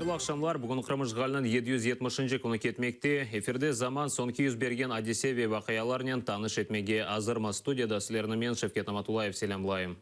Hayırlı aqşamlar! Bugün Qırım işğaliniñ 770-nci künü ketmekte. Efirde Zaman soñki yüz bergen adise ve vaqialarnen tanış etmege azırmız. Studiyada sizlerni men, Şevket Namatullayev, selâmlayım.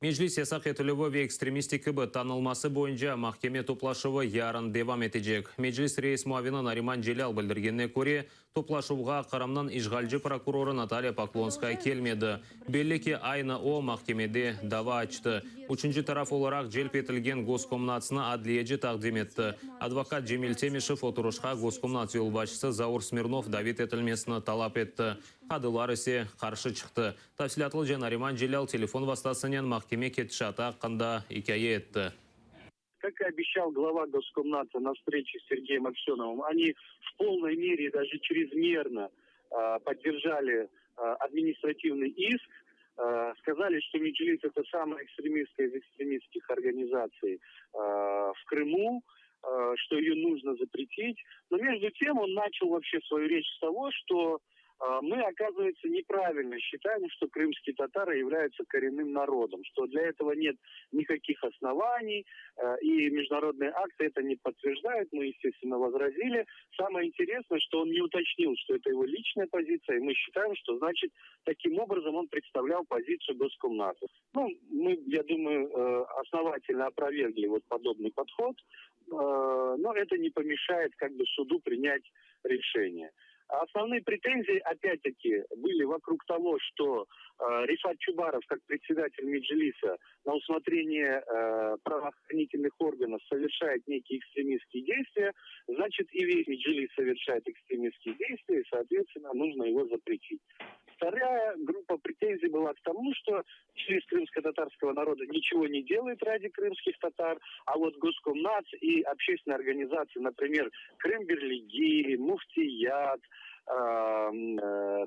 Meclis yasaq etilüvi ve ekstremistik kibi tanılması boyunca mahkeme toplaşuvı yarın devam etecek. Meclis reis muavini Nariman Celâl bildirgenine köre, toplaşuvğa Qırımnıñ işğalci prokurorı Natalya Poklonskaya kelmedi. Belli ki, aynı o, mahkemede dava açtı. Üçünci taraf olaraq celp etilgen Goskomnatsnı adliyeci taqdim etti. Advokat Cemil Temişev oturışqa Goskomnats yolbaşçısı Zaur Smirnov davet etilmesini talap etti, qadılar ise qarşı çıqtı. Tafsilâtlıca Nariman Celâl telefon vastasınen mahkeme ketişatı aqqında ikâye etti. Как и обещал глава Госkomnatsa на встрече с Сергеем Аксеновым, они в полной мере и даже чрезмерно поддержали административный иск, сказали, что Меджлис это самая экстремистская из экстремистских организаций в Крыму, что ее нужно запретить. Но между тем он начал вообще свою речь с того, что мы, оказывается, неправильно считаем, что крымские татары являются коренным народом, что для этого нет никаких оснований, и международные акты это не подтверждают, мы, естественно, возразили. Самое интересное, что он не уточнил, что это его личная позиция, и мы считаем, что, значит, таким образом он представлял позицию Госкомнатса. Ну, мы, я думаю, основательно опровергли вот подобный подход, но это не помешает как бы суду принять решение. Основные претензии, опять-таки, были вокруг того, что Рефат Чубаров, как председатель Меджлиса, на усмотрение правоохранительных органов совершает некие экстремистские действия, значит, и весь Меджлис совершает экстремистские действия, и, соответственно, нужно его запретить. Вторая группа претензий была к тому, что Меджлис крымско-татарского народа ничего не делает ради крымских татар, а вот Госкомнац и общественные организации, например, Крымберлиги, Муфтият,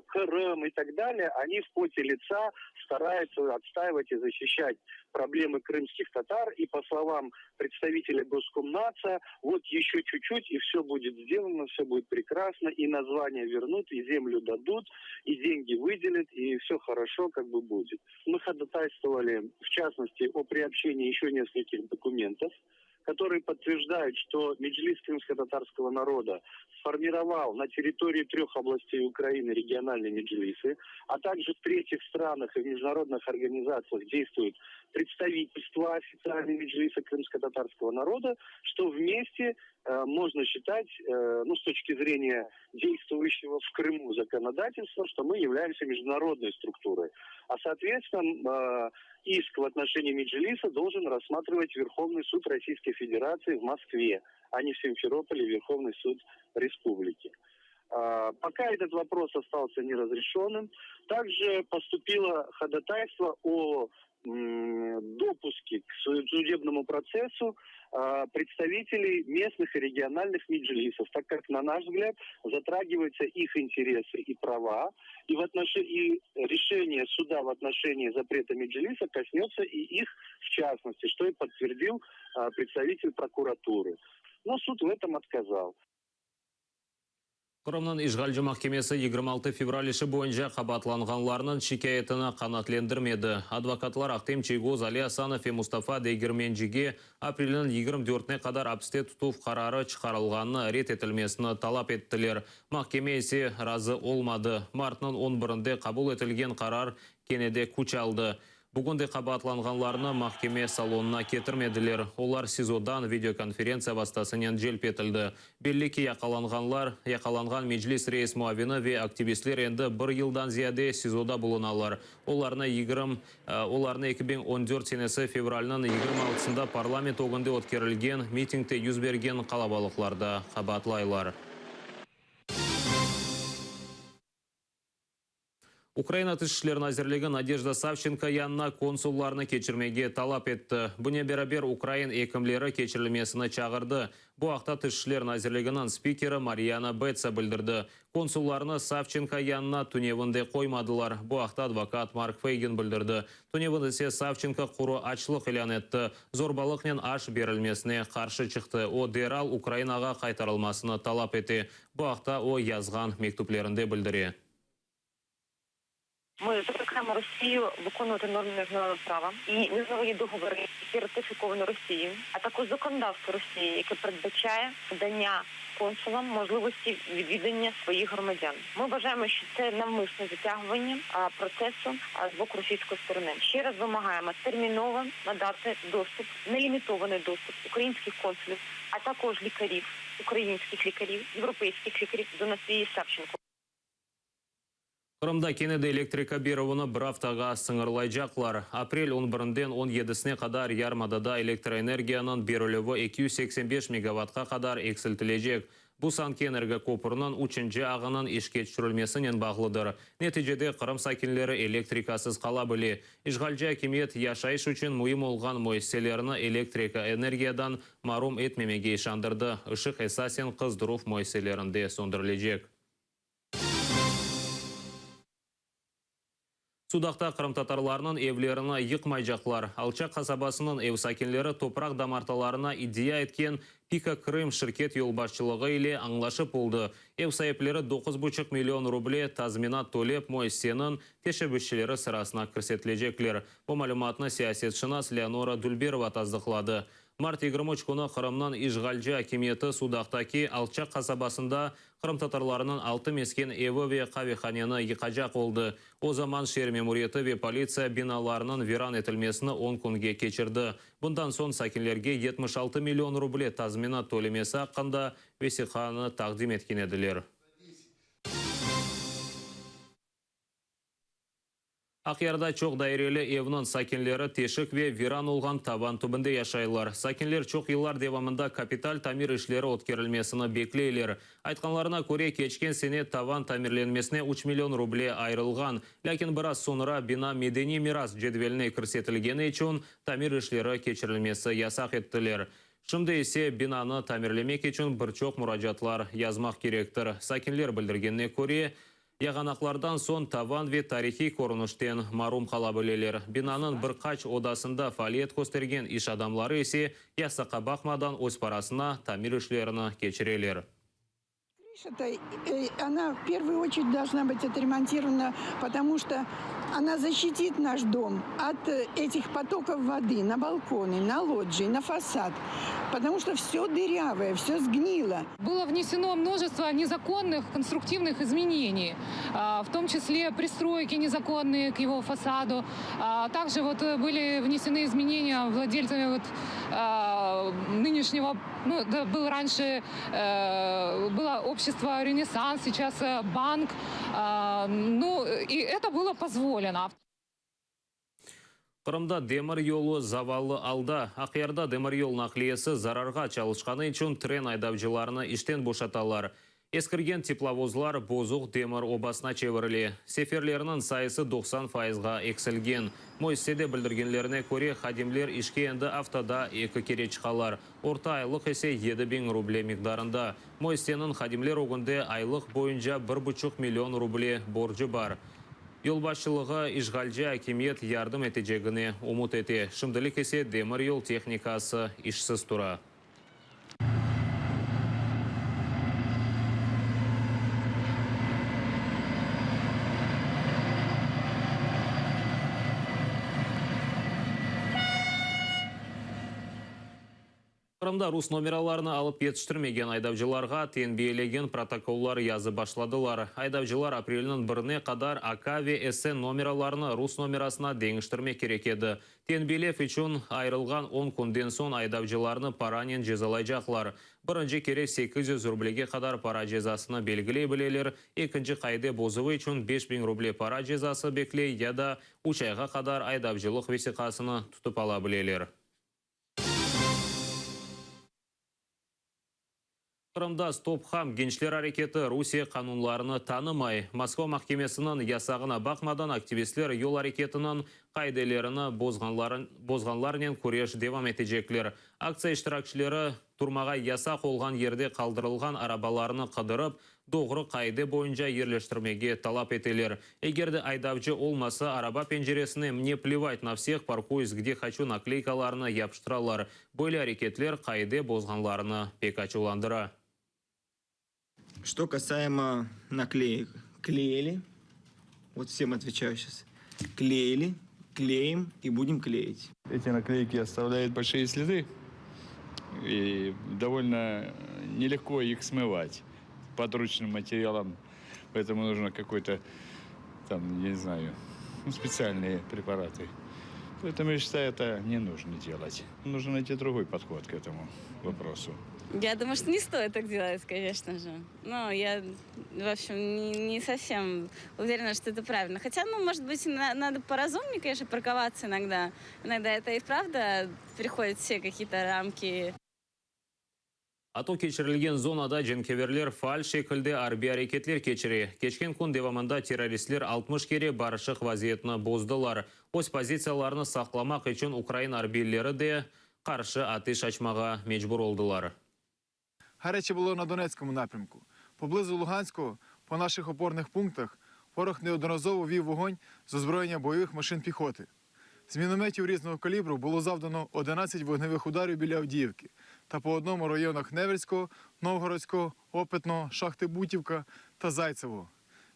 Крым и так далее, они в поте лица стараются отстаивать и защищать проблемы крымских татар. И по словам представителя Госкомнаца, вот еще чуть-чуть, и все будет сделано, все будет прекрасно, и название вернут, и землю дадут, и деньги выделят, и все хорошо как бы будет. Мы ходатайствовали, в частности, о приобщении еще нескольких документов, которые подтверждают, что Меджлис крымско-татарского народа сформировал на территории трех областей Украины региональные меджлисы, а также в третьих странах и в международных организациях действуют представительства официального меджлиса крымско-татарского народа, что вместе можно считать, ну, с точки зрения действующего в Крыму законодательства, что мы являемся международной структурой. А, соответственно, иск в отношении Меджлиса должен рассматривать Верховный суд Российской Федерации в Москве, а не в Симферополе Верховный суд Республики. Пока этот вопрос остался неразрешенным. Также поступило ходатайство о допуске к судебному процессу представителей местных и региональных меджлисов, так как, на наш взгляд, затрагиваются их интересы и права, и, в отношении, и решение суда в отношении запрета меджлиса коснется и их в частности, что и подтвердил представитель прокуратуры. Но суд в этом отказал. Qırımnıñ işğalci mahkemesi 26 fevral işi boyunca qabaatlanğanlarnıñ şikâyetini qanaatlendirmedi. Advokatlar Ahtem Çiygoz, Ali Asanov ve Mustafa Degermencige aprelniñ 24-ne qadar apiste tutuv qararı çıqarılğanını red etilmesini talap ettiler. Mahkeme ise razı olmadı. Martnıñ 11-nde qabul etilgen qarar kene de küç aldı. Bugün de qabaatlanğanlarnı mahkeme salonına ketirmediler. Olar SİZOdan videokonferentsiya vastasınen celp etildi. Belli ki, yaqalanğanlar, yaqalanğan Meclis reis muavini ve aktivistler endi bir yıldan ziyade SİZOda bulunalar. Olarnı yigirmi, olarnı 2014 senesi fevralniñ 26-sında parlament ögünde ötkerilgen mitingde yüz bergen qalabalıqlarda qabaatlaylar. Ukraina Tış işler nazirligi Nadejda Savçenko yanına konsullarnı keçirmege talap etti. Bunen beraber ukrain ekimleri keçirilmesini çağırdı. Bu aqta Tış işler nazirliginiñ spikeri Maryana Betsa bildirdi. Konsullarnı Savçenko yanına tünevin de qoymadılar. Bu aqta advokat Mark Feygin bildirdi. Tünevin ise Savçenko quru açlıq ilân etti, zorbalıqnen aş berilmesine qarşı çıqtı. O, deral Ukrainağa qaytarılmasını talap ete. Bu aqta o, yazğan mektüplerinde bildire. Ми закликаємо Росію виконувати норми міжнародного права і міжнародні договори, які ратифіковано Росією, а також законодавство Росії, яке передбачає надання консулам можливості відвідання своїх громадян. Ми вважаємо, що це навмисне затягування процесу з боку російської сторони. Ще раз вимагаємо терміново надати доступ, нелімітований доступ українських консулів, а також лікарів, українських лікарів, європейських лікарів до Анастасії Савченко. Qırımda kene de elektrika berüvini bir aftağa sıñırlaycaqlar. Aprel on birinden on yedisine qadar yarımadada elektroenergiyanıñ berilüvi 285 megavatqa qadar eksiltilecek. Bu sanki energokopürniñ üçünci ağınıñ işke tüşürilmesinen bağlıdır. Neticede Qırım sakinleri elektrikasız qala bile. İşğalci akimiyet yaşayış içün müim olğan müessiselerni elektrika energiyadan marum etmemege işandırdı. Işıq esasen qızdıruv müessiselerinde söndürilecek. Sudaqta qırımtatarlarnıñ evlerini yıqmaycaqlar. Alçaq qasabasınıñ ev sakinleri topraq damartalarına iddia etken Pika Krım şirket yolbaşçılığı ile añlaşıp oldı. Ev saipleri doquz buçuq million ruble tazminat tölep, müessiseniñ teşebbüsçileri sırasına kirsetilecekler. Bu malümatnı siyasetşınas Leonora Dülberova tasdıqladı. Mart 23 künü Qırımnıñ işğalci akimiyeti Sudaqtaki Alçaq qasabasında qırımtatarlarnıñ altı mesken evi ve qavehaneni yıqacaq oldı. O zaman şeer memuriyeti ve politsiya binalarnıñ viran etilmesini on künge keçirdi. Bundan soñ sakinlerge 76 million ruble tazminat tölemesi aqqında vesiqanı taqdim etken ediler. Aqyarda çoq daireli evniñ sakinleri teşik ve viran olğan tavan tübünde yaşaylar. Sakinler çoq yıllar devamında kapital tamir işleri ötkerilmesini bekleyler. Aytqanlarına köre, keçken sene tavan tamirlenmesine üç million ruble ayırılğan. Lâkin biraz soñra bina medeniy miras cedveline kirsetilgeni içün tamir işleri keçirilmesi yasaq ettiler. Şimdi ise binanı tamirlemek içün bir çoq muracaatlar yazmaq kerektir. Sakinler bildirgenine köre, yağanaqlardan soñ tavan ve tarihiy körünişten marum qala bileler. Binanıñ bir qaç odasında faaliyet köstergen iş adamları ise yasaqqa baqmadan öz parasına tamir işlerini keçireler. Крыша-то, она в первую очередь должна быть отремонтирована, потому что она защитит наш дом от этих потоков воды на балконы, на лоджии, на фасад, потому что все дырявое, все сгнило. Было внесено множество незаконных конструктивных изменений, в том числе пристройки незаконные к его фасаду. Также вот были внесены изменения владельцами вот нынешнего, ну, да, был раньше, было общество «Ренессанс», сейчас банк. Ну, и это было позволено. Qırımda demir yolu zavallı alda. Aqyarda demir yol naqliyesi zararğa çalışqanı içün tren aydavcılarını işten boşatalar. Eskirgen teplovozlar bozuq demir obasına çevirile. Seferlerniñ sayısı 90 fayızğa eksilgen. Müessisede bildirgenlerine köre, hadimler işke endi aftada eki kere çıqalar. Orta aylıq ise 7000 ruble miqdarında. Müessiseniñ hadimler ögünde aylıq boyunca 1,5 million ruble borcu bar. Yolbaşçılığı işğalci akimiyet yardım etecegine ümüt ete. Şimdilik ise demir yol tehnikası işsiz tura. Qırımda rus nomeralarını alıp yetiştirmegen aydavcılarğa tenbiyelegen protokollar yazıp başladılar. Aydavcılar aprelniñ birine qadar AK ve SN nomeralarını rus nomerasına deñiştirmek kerek edi. Tenbiyelev içün ayırılğan 10 künden soñ aydavcılarnı paranen cezalaycaqlar. Birinci kere 800 rublege qadar para cezasını belgiley bileler, ekinci qaide bozuvı içün 5000 ruble para cezası bekley ya da üç ayğa qadar aydavcılıq vesiqasını tutıp ala bileler. Qırımda Stop Ham gençler areketi Rusiye qanunlarını tanımay. Moskva mahkemesiniñ yasağına baqmadan aktivistler yol areketiniñ qaidelerini bozğanlarnen küreş devam etecekler. Aktsiya iştirakçileri turmağa yasaq olğan yerde qaldırılğan arabalarnı qıdırıp, doğru qaide boyunca yerleştirmege talap eteler. Eger de aydavcı olmasa, araba penceresine "Mne plevать na vseh, parkuyus gde hoçu" nakleykalarını yapıştıralar. Böyle areketler qaide bozğanlarnı pek açuvlandıra. Что касаемо наклеек, клеили. Вот всем отвечаю сейчас. Клеили, клеим и будем клеить. Эти наклейки оставляют большие следы, и довольно нелегко их смывать подручным материалом. Поэтому нужно какой-то, там, не знаю, ну, специальные препараты. Поэтому я считаю, это не нужно делать. Нужно найти другой подход к этому вопросу. Я думаю, что не стоит так делать, конечно же. Но я, в общем, не, не совсем уверена, что это правильно. Хотя, ну, может быть, на, надо поразумнее, конечно, парковаться иногда. Иногда это и правда переходит все какие-то рамки. ATO keçirilgen zonada cenkeverler faal şekilde arbiy areketler keçire. Keçken kün devamında terroristler 60 kere barışıq vaziyetini bozdılar. Öz pozitsiyalarını saqlamaq içün ukrain arbiyleri de qarşı ateş açmağa mecbur oldılar. Гаряче було на Донецькому напрямку. Поблизу Луганського, по наших опорних пунктах, ворог неодноразово вів вогонь з озброєння бойових машин піхоти. З мінометів різного калібру було завдано 11 вогневих ударів біля Авдіївки та по одному районах Невельського, Новгородського, Опитного, Шахти Бутівка та Зайцевого.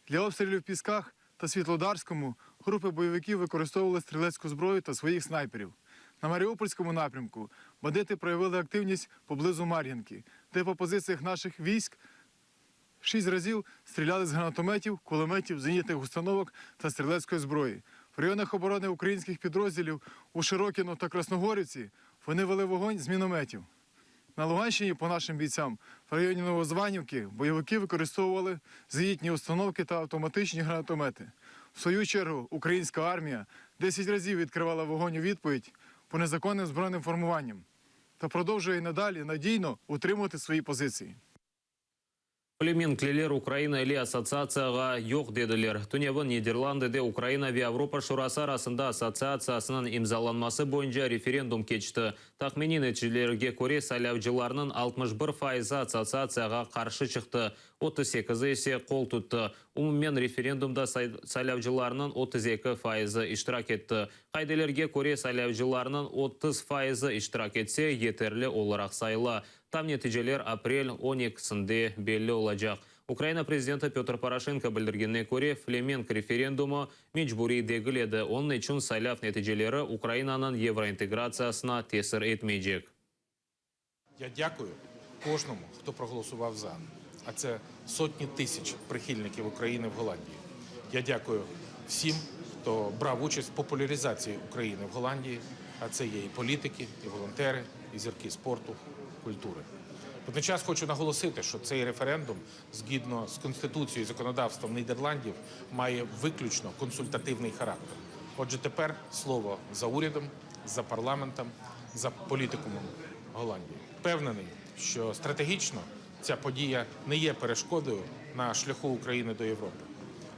Для обстрілів в Пісках та Світлодарському групи бойовиків використовували стрілецьку зброю та своїх снайперів. На Маріупольському напрямку бандити проявили активність поблизу Мар'їнки, де по позиціях наших військ шість разів стріляли з гранатометів, кулеметів, зенітних установок та стрілецької зброї. В районах оборони українських підрозділів у Широкіно та Красногорівці вони вели вогонь з мінометів. На Луганщині, по нашим бійцям, в районі Новозванівки бойовики використовували зенітні установки та автоматичні гранатомети. В свою чергу українська армія 10 разів відкривала вогонь у відповідь по незаконним збройним формуванням та продовжує і надалі надійно утримувати свої позиції. Flemenkliler Ukraina ile assotsiatsiyağa yoq dediler. Tünevin Niderlandide Ukraina ve Avropa Şurası arasında assotsiatsiyasınıñ imzalanması boyunca referendum keçti. Tahminiy neticelerge köre saylavcılarnıñ 61 fayızı assotsiatsiyağa qarşı çıqtı, 38-i ise qol tuttı. Umumen referendumda saylavcılarnıñ 32 fayızı iştirak etti. Qaidelerge köre saylavcılarnıñ 30 fayızı iştirak etse yeterli olaraq sayıla. Tam neticeler aprel 12-sinde belli olacaq. Ukraina prezidenti Petr Poroşenko bildirgenine köre, Flemenk referendumı mecburiy degil edi, onıñ içün saylav neticeleri Ukrainanıñ yevrointegratsiyasına tesir etmeycek. Я дякую кожному, хто проголосував за. А це сотні тисяч прихильників України в Голландії. Я дякую всім, хто брав участь в популяризації України в Голландії. А це є і політики, і волонтери, і зірки спорту, культури. Водночас хочу наголосити, що цей референдум, згідно з Конституцією і законодавством Нідерландів, має виключно консультативний характер. Отже, тепер слово за урядом, за парламентом, за політикумом Голландії. Впевнений, що стратегічно ця подія не є перешкодою на шляху України до Європи.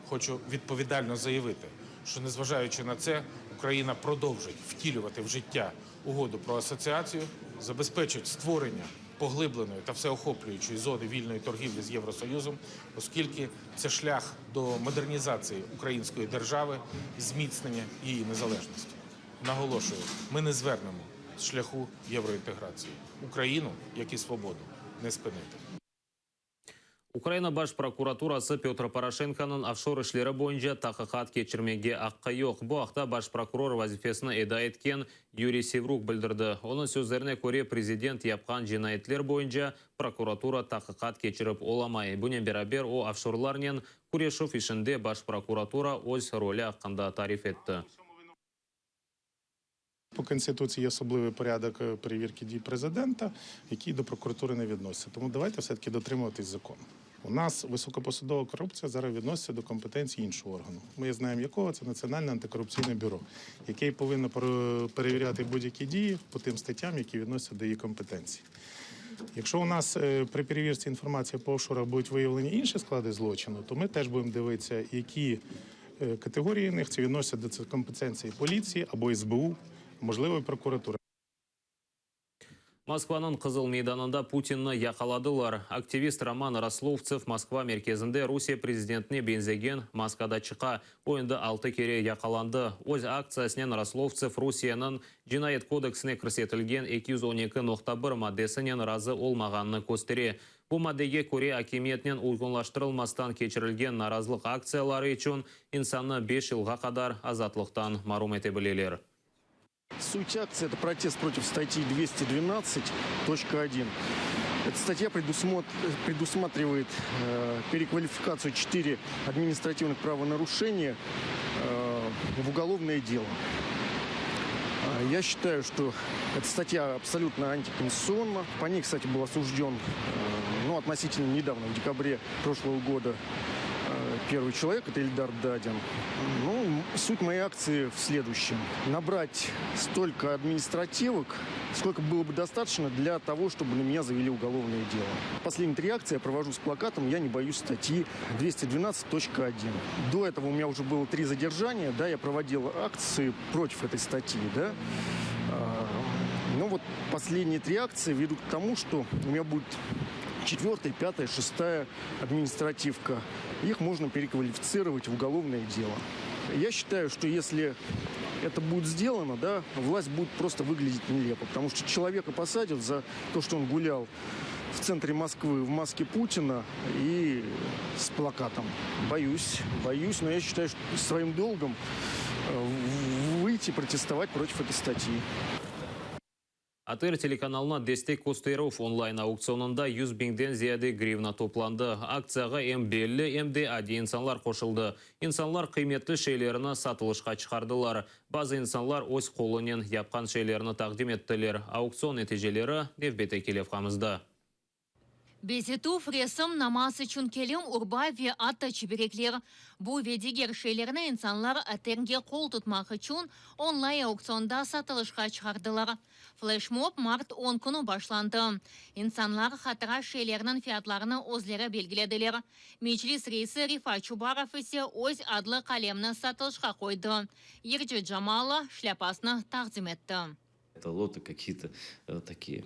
Хочу відповідально заявити, що незважаючи на це, Україна продовжить втілювати в життя угоду про асоціацію, забезпечить створення поглибленої та всеохоплюючої зони вільної торгівлі з Євросоюзом, оскільки це шлях до модернізації української держави, зміцнення її незалежності. Наголошую, ми не звернемо з шляху євроінтеграції. Україну, як і свободу, не спинити. Ukraina Baş prokuraturası Petr Poroşenkonıñ ofşor işleri boyunca taqiqat keçirmege aqqı yoq. Bu aqta baş prokuror vazifesini eda etken Yuriy Sevruk bildirdi. Onıñ sözlerine köre, prezident yapqan cinayetler boyunca prokuratura taqiqat keçirip olamay. Bunen beraber o, ofşorlarnen küreşüv işinde Baş prokuratura öz rolü aqqında tarif etti. По Конституції є особливий порядок е, перевірки дій президента, який до прокуратури не відноситься. Тому давайте все-таки дотримуватись закону. У нас високопосадова корупція зараз відноситься до компетенції іншого органу. Ми знаємо якого це Національне антикорупційне бюро, яке повинно перевіряти будь-які дії по тим статтям, які відносяться до її компетенції. Якщо у нас е, при перевірці інформації по офшорах будуть виявлені інші склади злочину, то ми теж будемо дивитися, які е, категорії них це відносяться до компетенції поліції або СБУ, можливо, і прокуратури. Moskvanıñ Qızıl meydanında Putinni yaqaladılar. Aktivist Roman Roslovtsev Moskva merkezinde Rusiye prezidentine beñzegen maskada çıqa. O endi altı kere yaqalandı. Öz aktsiyasınen Roslovtsev Rusiyeniñ Cinayet kodeksine kirsetilgen 212 nokta bir maddesinen razı olmağanını köstere. Bu maddege köre akimiyetnen uyğunlaştırılmastan keçirilgen narazılıq aktsiyaları içün insannı beş yılğa qadar azatlıqtan marum ete bileler. Суть акции – это протест против статьи 212.1. Эта статья предусматривает переквалификацию 4 административных правонарушения в уголовное дело. Я считаю, что эта статья абсолютно антиконституционна. По ней, кстати, был осужден ну, относительно недавно, в декабре прошлого года, первый человек, это Ильдар Дадин. Ну, суть моей акции в следующем. Набрать столько административок, сколько было бы достаточно для того, чтобы на меня завели уголовное дело. Последние три акции я провожу с плакатом «Я не боюсь статьи 212.1». До этого у меня уже было три задержания, да, я проводил акции против этой статьи, да. Ну вот последние три акции ведут к тому, что у меня будет четвертая, пятая, шестая административка. Их можно переквалифицировать в уголовное дело. Я считаю, что если это будет сделано, да, власть будет просто выглядеть нелепо, потому что человека посадят за то, что он гулял в центре Москвы в маске Путина и с плакатом. Боюсь, боюсь, но я считаю, что своим долгом выйти протестовать против этой статьи. ATR telekanalına destek kösterüv onlayn auksionında 100 biñden ziyade grivna toplandı. Aktsiyağa em belli, em de adiy insanlar qoşuldı. İnsanlar qıymetli şeylerini satılışqa çıqardılar. Bazı insanlar öz qolunen yapqan şeylerini taqdim ettiler. Auksion neticeleri nevbetteki levhamızda. Bezetüv, resim, namaz içün kilim, urba ve atta çiberekler. Bu ve diger şeylerni insanlar ATRge qol tutmaq içün onlayn auksionda satılışqa çıqardılar. Fleşmob mart 10 künü başlandı. İnsanlar hatıra şeylerniñ fiyatlarını özleri belgilediler. Meclis reisi Refat Çubarov ise öz adlı qalemni satılışqa qoydı. Yırcı Jamala şlâpasını taqdim etti. Это лоты какие-то такие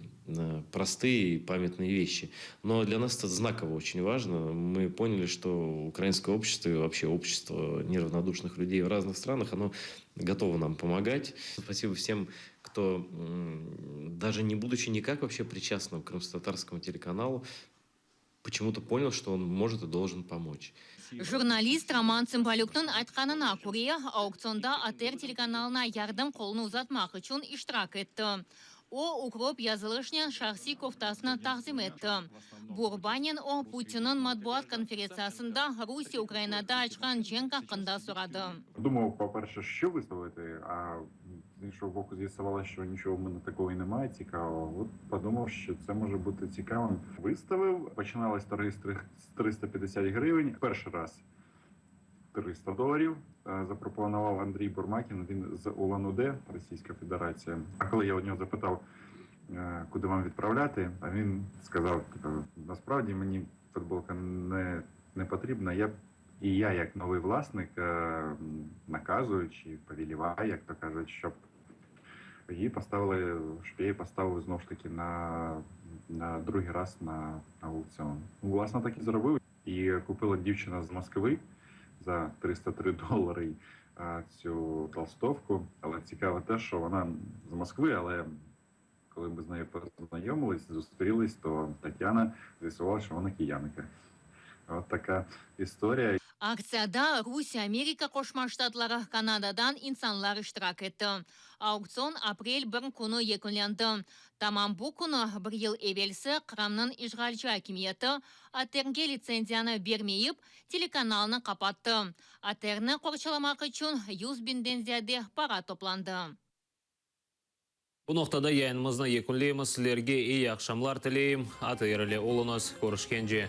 простые и памятные вещи. Но для нас это знаково очень важно. Мы поняли, что украинское общество и вообще общество неравнодушных людей в разных странах, оно готово нам помогать. Спасибо всем, кто, даже не будучи никак вообще причастным к крымско-татарскому телеканалу, почему-то понял, что он может и должен помочь. Jurnalist Roman Tsımbalükniñ aytqanına köre, auksionda ATR telekanalına yardım qolunı uzatmaq içün iştirak etti. O, ukrop yazılışnen şahsiy koftasını taqdim etti. Bu urbanen o, Putinniñ matbuat konferentsiyasında Rusiye Ukrainada açqan cenk aqqında soradı. Думав, по-перше, що виставити, а з іншого боку, з'ясувалося, що нічого в мене такого і немає цікавого. От подумав, що це може бути цікавим. Виставив, починалось торги з 350 гривень. Перший раз 300 доларів запропонував Андрій Бурмакін, він з Улан-Удэ, Російська Федерація. А коли я у нього запитав, куди вам відправляти, а він сказав, типу, насправді мені футболка не потрібна. Я і я, як новий власник, наказую чи повеліваю, як то кажуть, щоб її поставили, щоб я її поставив знову ж таки на другий раз на аукціон. Ну, власне, так і зробив. І купила дівчина з Москви за 303 долари цю толстовку. Але цікаво те, що вона з Москви, але коли ми з нею познайомились, зустрілись, то Тетяна з'ясувала, що вона киянка. От така історія. Aktsiyada Rusiye, Amerika Qoşma Ştatları, Kanadadan insanlar iştirak etti. Auksion aprel 1 künü yekünlendi. Tamam bu künü bir yıl evelsi Qırımnıñ işğalci akimiyeti ATRge litsenziyanı bermeyip, telekanalnı qapattı. ATRni qorçalamaq içün 100 biñden ziyade para toplandı. Bu noqtada yayınımıznı yekünleymiz. Sizlerge eyi aqşamlar tileyim. ATR ile oluñız. Körüşkence.